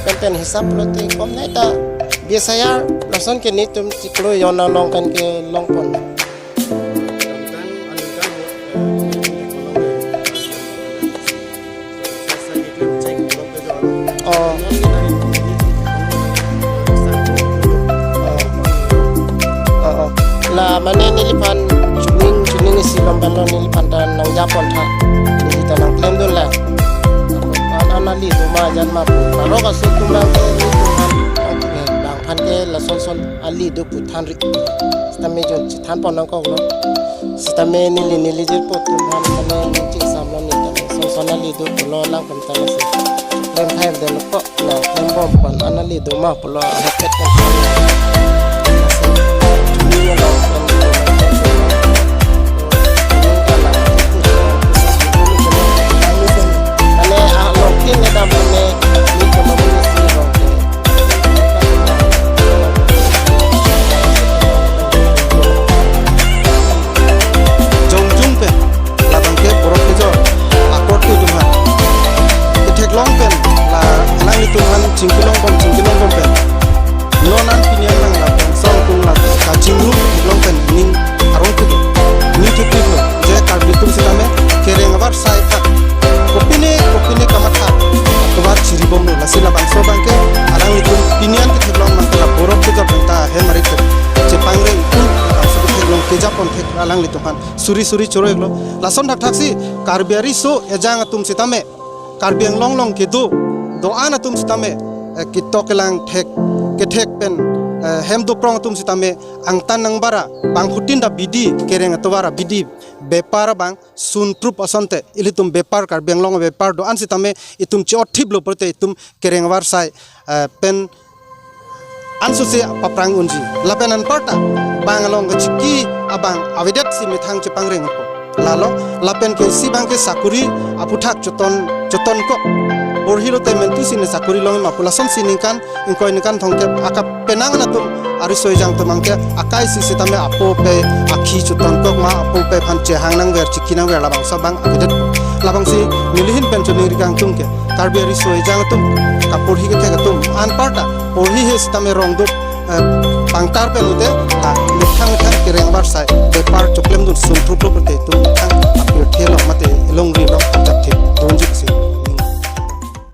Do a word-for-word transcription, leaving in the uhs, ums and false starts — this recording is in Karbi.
Pen pen hisap lote kom neta bias ayar lason ke netum chiklo jon along pen kelongpon. Oh. Oh, oh. La mane neliphan chuning chuning isi lom pen lo neliphan ta nangjapon tha. Neli ta nangklemdun la. An an ali do ma jan ma pu. Parok aso tum bang ke netum aphan. Eh, bang aphan ke lason son ali do pu thanri. Sitame jon chethanpon nangkoklo. Sitame neli neli jirpo tum aphan mane ning chingsamlo neli tame. Son son ali do pulo lang pen tame si. Klem thai delo ko. Nangklembom pen an ali do ma pulo ahepet kan. Ane along tin ne dam ne ni kama ni si rong. Jongjung pen labang ke borok kejor akorte atum aphan ketheklong pen la alanglitum aphan chingkilongbom chingkilongbom pen non an pini an nang labang song tung la kachingrum ketheklong pen ning arong tutu ning tutu lo je Karbi atum sitame kereng abar sai tha kopine kopine kamatha atovar chiribomlo lasi labangso abang ke alanglitum pini an ketheklong abang ke la borok kejor pen ta hem ari ke chepangreng un labangso ketheklong kejapon thek alanglitum aphan suri suri choro-iklo. Lason thakthaksi Karbi ariso ejang atum sitame, Karbi Anglong along kedo do-an atum sitame, eh, ketok kelang thek kethek pen, eh, hem doprong atum sitame angtan nangbara bangphutin ta bidi kereng atovar abidi bepar abang sunprup asonte ilitum bepar Karbi Anglong bepar do-an sitame itum chi-otthiplo pulote itum kereng abar sai, eh, pen ansose paprang unji. Lapen anparta bang along kachiki abang avedetsi methang chepangrengpo. Lalo lapen ke isi abang ke sakuri aphuthak choton choton ko. Porhi lote mentu si ne sakuri long ma pu lasonsi ningkan ingkoi ningkan thomkep akap penang anatum ariso ejang atum abang ke akai si sitame apo pe akhi choton kok ma apo pe aphan chehang nangver chiki nangver labangso abang avedet. Labangsi nelihin pen choningri kangtung ke Karbi ariso ejang atum kaporhi kethek atum anparta porhi he sitame rong duk, eh, pangtar pen ute, ah,